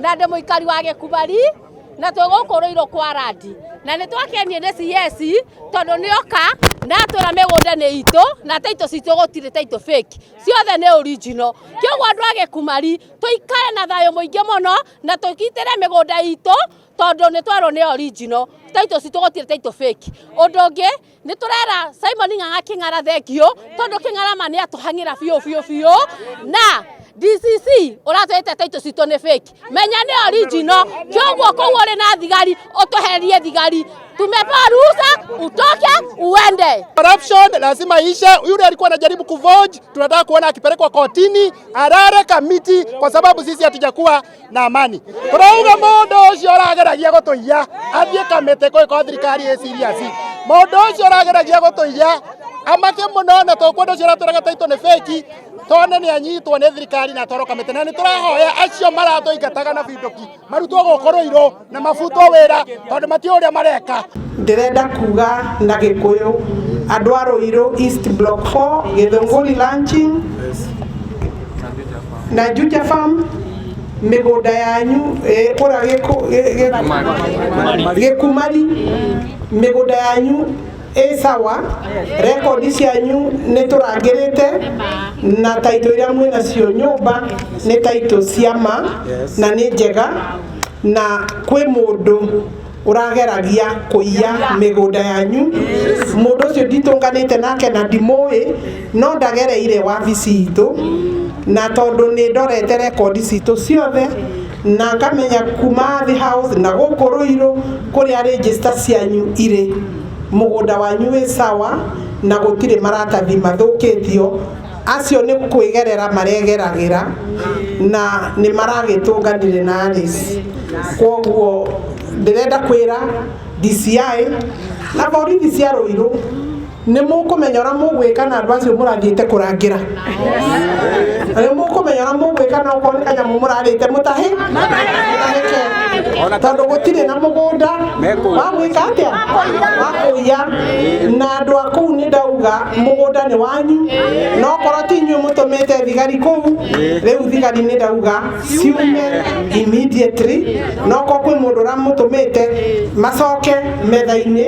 Na ndĩ mũikari wa Gĩkumari na twĩ gũkũ Ruiru kwa Randi na nĩ twakenio nĩ CS tondũ nĩoka na atwĩra mĩgũnda nĩ itũ na taitũ citũ gũtirĩ taitũ fake, ciothe nĩ original. Kĩoguo andũ a Gĩkumari tũikare na thayũ mũingĩ mũno na tũgitĩre mĩgũnda itũ tondũ nĩ twerwo nĩ original, taitũ citũ gũtirĩ taitũ fake. Ũndũ ũngĩ nĩ tũrera Simon Ng'ang'a Kĩng'ara thengio tondũ Kĩng'ara ma nĩ atũhang'ĩra biũ biũ biũ na DCC ũratwĩte taitũ citũ nĩ fake, menya nĩ original. Kĩoguo kũu ũrĩ na thigari ũtwehererie thigari, tumepewa ruhusa utoke uende. Corruption lazima ishe. Yule alikuwa anajaribu kuvoge, tunataka kuona akipelekwa kotini arare kamiti, kwa sababu sisi hatujakuwa na amani. Turauga mundu ucio urageragia gutuiya athie kamiti kwa thirikari ĩ serious. Mundu ucio urageragia gutuiya amake muno na tukwenda ucio uratwiraga taitũ nĩ fake, tone nĩ anyitwo nĩ thirikari na atwarwo kamĩtĩ, na nĩ tũrahoya acio maratũingataga na binduki marutwo gũkũ Ruiru na mabutwo wĩra tondũ matiũĩ ũrĩa mareka. Ndĩrenda kuga na Gĩkũyũ andũ a Ruiru East Block 4 Gĩthũngũri Ranching na Juja Farm mĩgũnda yanyu kũrĩa Gĩkumari mĩgũnda yanyu ĩ sawa, rekondi cianyu nĩ tũrangĩrĩte na taitũ iria mwĩnacio nyũmba nĩ taitũ cia ma na nĩ njega, na kwĩ mũndũ ũrageragia kũiya mĩgũnda yanyu. Mũndũ ũcio nditũnganĩte nake na ndimũĩ, no ndagereire wabici itũ, na tondũ nĩ ndorete rekondi citũ ciothe na ngamenya kuma The House na gũkũ Ruiru kũrĩa register cianyu irĩ, mũgũnda wanyu wĩ sawa na gũtirĩ maratathi mathũkĩtio. Acio nĩ kwĩgerera maregeragĩra na nĩ maragĩtũnganire na Alice. Kwoguo ndĩrenda kwĩra DCI na borithi cia Ruiru nĩ mũkũmenya ũrĩa mũgwĩka na andũ acio mũrathiĩte kũrangĩra, nĩ mũkũmenya ũrĩa mũgwĩka na okorwo nĩ kanyamũ mũrarĩte mũtahi mũtahĩke, tondũ gũtirĩ na mũgũnda wa gwĩka atĩa wa kũiya. Na andũ a kũu nĩ ndauga mũgũnda nĩ wanyu, na okorwo ti inyuĩ mũtũmĩte thigari kũu, rĩu thigari nĩ ndauga ciume immediately, na okorwo kwĩ mũndũ ũramũtũmĩte macoke metha-inĩ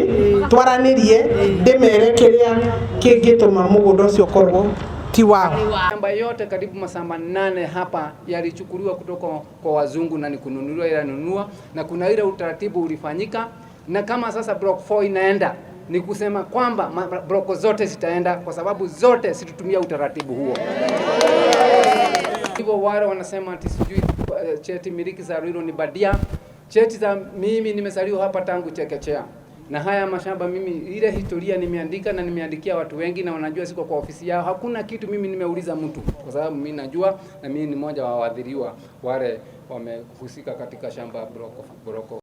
twaranĩrie, ndĩmere kĩrĩa kĩngĩtũma mũgũnda ũcio ũkorwo ti wao. Shamba yote karibu mashamba 8 hapa yalichukuliwa kutoka kwa wazungu na ni kununuliwa, yanunua, na kuna ile utaratibu ulifanyika, na kama sasa block 4 inaenda ni kusema kwamba block zote zitaenda kwa sababu zote zitatumia utaratibu huo. Hivyo wale wanasema ati sijui cheti miliki za Ruiru ni badia. Cheti za mimi nimezaliwa hapa tangu chekechea. Na haya mashamba mimi ile historia nimeandika na nimeandikia watu wengi na wanajua siko kwa ofisi yao. Hakuna kitu mimi nimeuliza mtu kwa sababu mimi najua na mimi ni mmoja wa waathiriwa wale wamehusika katika shamba broko.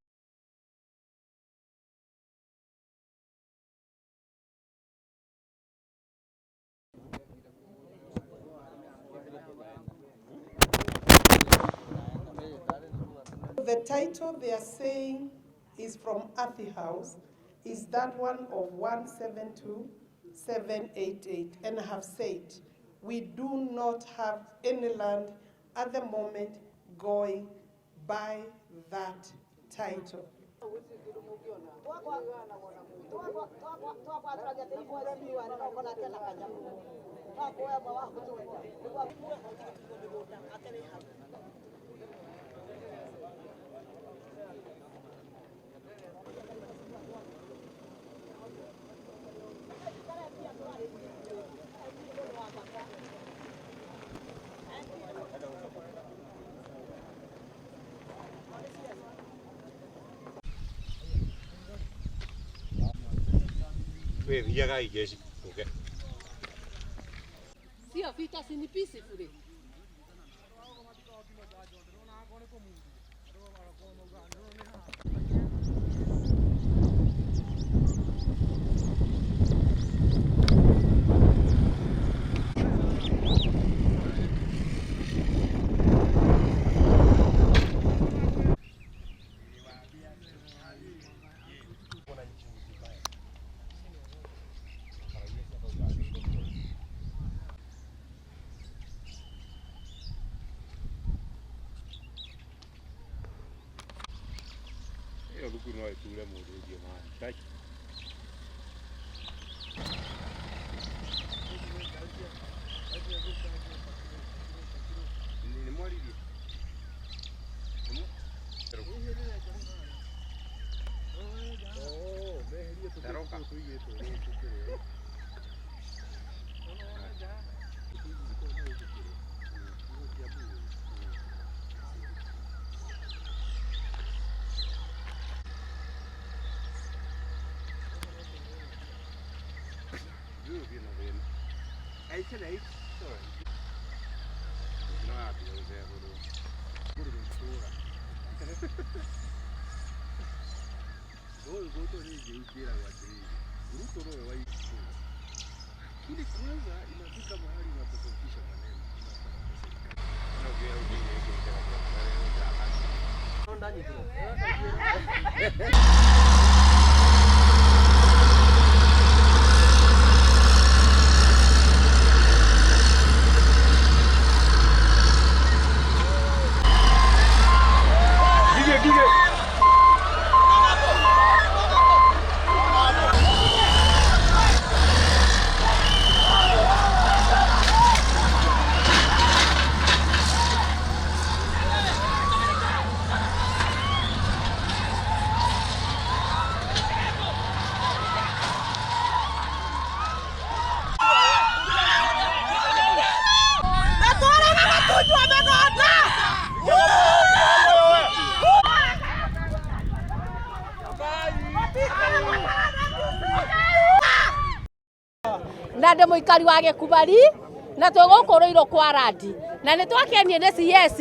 The title they are saying is from Athi House is that one of 172788, and I have said we do not have any land at the moment going by that title. Sio vita, si ni peaceful. Thukuru no ĩture mũndũ ũcio maĩ. Nĩ mwaririe? Ndaroka. Lakini kwanza inafika mahali unatofautisha maneno. Na ndĩ mũikari wa Gĩkubari na twĩ gũkũ Ruiru kwa Randi na nĩ twakenio nĩ CS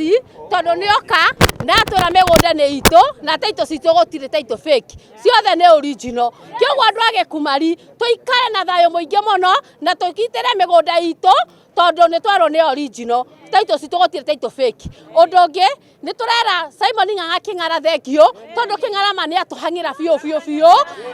tondũ nĩ oka na atwĩra mĩgũnda nĩ itũ na taitũ citũ gũtirĩ taitũ fake, ciothe nĩ original. Kĩoguo andũ a Gĩkumari tũikare na thayũ mũingĩ mũno na tũgitĩre mĩgũnda itũ tondũ nĩ twerwo nĩ original, taitũ citũ gũtirĩ taitũ fake. Ũndũ ũngĩ nĩ tũrera Simon Ng'ang'a Kĩng'ara thengio tondũ Kĩng'ara ma nĩ atũhang'ĩra biũ biũ biũ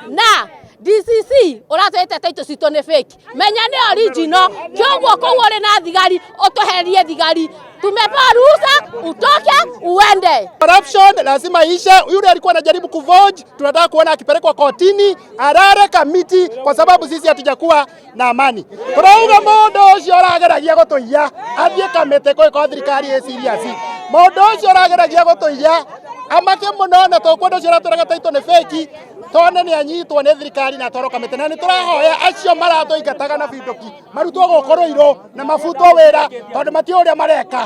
na DCC ũratwĩte taitũ citũ nĩ fake, menya nĩ original. Kĩoguo kũu ũrĩ na thigari ũtũherie thigari, tumepewa ruhusa utoke uende. Corruption lazima ishe. Yule alikuwa anajaribu kuvoge, tunataka kuona akipelekwa kotini arare kamiti, kwa sababu sisi hatujakuwa na amani. Turauga mundu ucio urageragia gutuiya athie kamiti kwa thirikari ĩ serious. Mundu ucio urageragia gutuiya amake muno na tukwenda ucio uratwiraga taitũ nĩ fake, tone nĩ anyitwo nĩ thirikari na atwarwo kamĩtĩ, na nĩ tũrahoya acio maratũingataga na binduki marutwo gũkũ Ruiru na mabutwo wĩra tondũ matiũĩ ũrĩa mareka.